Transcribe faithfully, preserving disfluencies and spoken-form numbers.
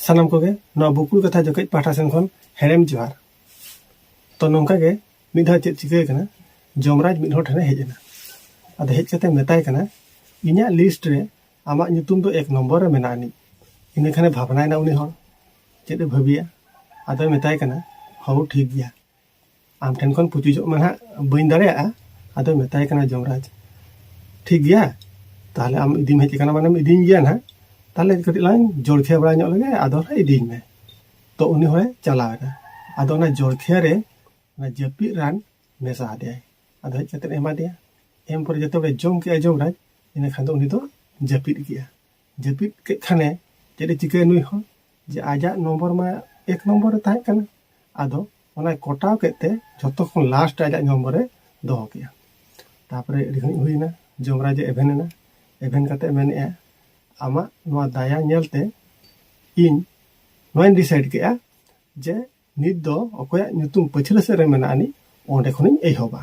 ᱥᱟᱱᱟᱢ ᱠᱚᱜᱮ ᱱᱚᱣᱟ ᱵᱩᱠᱩᱲ ᱠᱟᱛᱷᱟ ᱡᱚᱠᱷᱮᱡ ᱯᱟᱦᱴᱟ ᱥᱮᱱ ᱠᱷᱚᱱ ᱦᱮᱲᱮᱢ ᱡᱚᱦᱟᱨ᱾ ᱛᱚ ᱱᱚᱝᱠᱟ ᱜᱮ ᱢᱤᱫ ᱫᱷᱟᱣ ᱪᱮᱫ ᱪᱤᱠᱟᱹ ᱠᱟᱱᱟ, ᱡᱚᱢᱨᱟᱡᱽ ᱢᱤᱫ ᱦᱚᱲ ᱴᱷᱮᱱᱮ ᱦᱮᱡ ᱮᱱᱟ᱾ ᱟᱫᱚ ᱦᱮᱡ ᱠᱟᱛᱮ ᱢᱮᱛᱟᱭ ᱠᱟᱱᱟ, "ᱤᱧᱟᱹᱜ ᱞᱤᱥᱴ ᱨᱮ ᱟᱢᱟᱜ ᱧᱩᱛᱩᱢ ᱫᱚ ᱮᱠ ᱱᱚᱢᱵᱚᱨ ᱨᱮ ᱢᱮᱱᱟᱜ ᱟᱹᱱᱤᱡ᱾" ᱤᱱᱟᱹ ᱠᱷᱟᱱᱮ ᱵᱷᱟᱵᱽᱱᱟᱭᱮᱱᱟ ᱩᱱᱤ ᱦᱚᱲ, ᱪᱮᱫ ᱮ ᱵᱷᱟᱹᱵᱤᱭᱟ᱾ ᱟᱫᱚᱭ ᱢᱮᱛᱟᱭ ᱠᱟᱱᱟ, "ᱦᱚᱸ, ᱴᱷᱤᱠ ᱜᱮᱭᱟ, ᱟᱢ ᱴᱷᱮᱱ ᱠᱷᱚᱱ ᱯᱩᱪᱩᱡᱚᱜ ᱢᱟ ᱱᱟᱦᱟᱜ ᱵᱟᱹᱧ ᱫᱟᱲᱮᱭᱟᱜᱼᱟ᱾" ᱟᱫᱚᱭ ᱢᱮᱛᱟᱭ ᱠᱟᱱᱟ ᱡᱚᱢᱨᱟᱡᱽ, "ᱴᱷᱤᱠ ᱜᱮᱭᱟ, ᱛᱟᱦᱞᱮ ᱟᱢ ᱤᱫᱤᱢ ᱦᱮᱡ ᱟᱠᱟᱱᱟ ᱢᱟᱱᱮᱢ ᱤᱫᱤᱧ ᱜᱮᱭᱟ ᱱᱟᱦᱟᱜ, ᱛᱟᱦᱞᱮ ᱠᱟᱹᱴᱤᱡ ᱞᱟᱝ ᱡᱚᱲᱠᱷᱤᱭᱟᱹ ᱵᱟᱲᱟ ᱧᱚᱜ ᱞᱮᱜᱮ, ᱟᱫᱚ ᱱᱟᱦᱟᱜ ᱤᱫᱤᱧ ᱢᱮ᱾" ᱛᱚ ᱩᱱᱤ ᱦᱚᱲᱮ ᱪᱟᱞᱟᱣ ᱮᱱᱟ᱾ ᱟᱫᱚ ᱚᱱᱟ ᱡᱚᱲᱠᱷᱤᱭᱟᱹ ᱨᱮ ᱚᱱᱟ ᱡᱟᱹᱯᱤᱫ ᱨᱟᱱ ᱢᱮᱥᱟ ᱟᱫᱮᱭᱟᱭ᱾ ᱟᱫᱚ ᱦᱮᱡ ᱠᱟᱛᱮ ᱮᱢᱟ ᱫᱮᱭᱟ᱾ ᱮᱢ ᱯᱚᱨᱮ ᱡᱚᱛᱚ ᱦᱚᱲᱮ ᱡᱚᱢ ᱠᱮᱜᱼᱟ ᱡᱚᱢᱨᱟᱡᱽ, ᱤᱱᱟᱹ ᱠᱷᱟᱱ ᱫᱚ ᱩᱱᱤ ᱫᱚ ᱡᱟᱹᱯᱤᱫ ᱠᱮᱜᱼᱟ᱾ ᱡᱟᱹᱯᱤᱫ ᱠᱮᱫ ᱠᱷᱟᱱᱮ ᱪᱮᱫ ᱮ ᱪᱤᱠᱟᱹᱭᱟ ᱱᱩᱭ ᱦᱚᱸ, ᱡᱮ ᱟᱡᱟᱜ ᱱᱚᱢᱵᱚᱨ ᱢᱟ ᱮᱠ ᱱᱚᱢᱵᱚᱨ ᱨᱮ ᱛᱟᱦᱮᱸ ᱠᱟᱱᱟ, ᱟᱫᱚ ᱚᱱᱟᱭ ᱠᱚᱴᱟᱣ ᱠᱮᱫ ᱛᱮ ᱡᱷᱚᱛᱚ ᱠᱷᱚᱱ ᱞᱟᱥᱴ ᱟᱡᱟᱜ ᱱᱚᱢᱵᱚᱨ ᱮ ᱫᱚᱦᱚ ᱠᱮᱜᱼᱟ᱾ ᱛᱟᱨᱯᱚᱨᱮ ᱟᱹᱰᱤ ᱜᱷᱟᱹᱲᱤᱡ ᱦᱩᱭᱱᱟ, ᱡᱚᱢᱨᱟᱡᱽ ᱮ ᱮᱵᱷᱮᱱ ᱮᱱᱟ᱾ ᱮᱵᱷᱮᱱ ᱠᱟᱛᱮ ᱢᱮᱱᱮᱜᱼᱟ, "ᱟᱢᱟᱜ ᱱᱚᱣᱟ ᱫᱟᱭᱟ ᱧᱮᱞᱛᱮ ᱤᱧ ᱱᱚᱣᱟᱧ ᱰᱤᱥᱟᱭᱤᱰ ᱠᱮᱜᱼᱟ ᱡᱮ ᱱᱤᱛ ᱫᱚ ᱚᱠᱚᱭᱟᱜ ᱧᱩᱛᱩᱢ ᱯᱟᱹᱪᱷᱞᱟᱹ ᱥᱮᱫ ᱨᱮ ᱢᱮᱱᱟᱜ ᱟᱹᱱᱤᱡ, ᱚᱸᱰᱮ ᱠᱷᱚᱱᱤᱧ ᱮᱦᱚᱵᱟ᱾"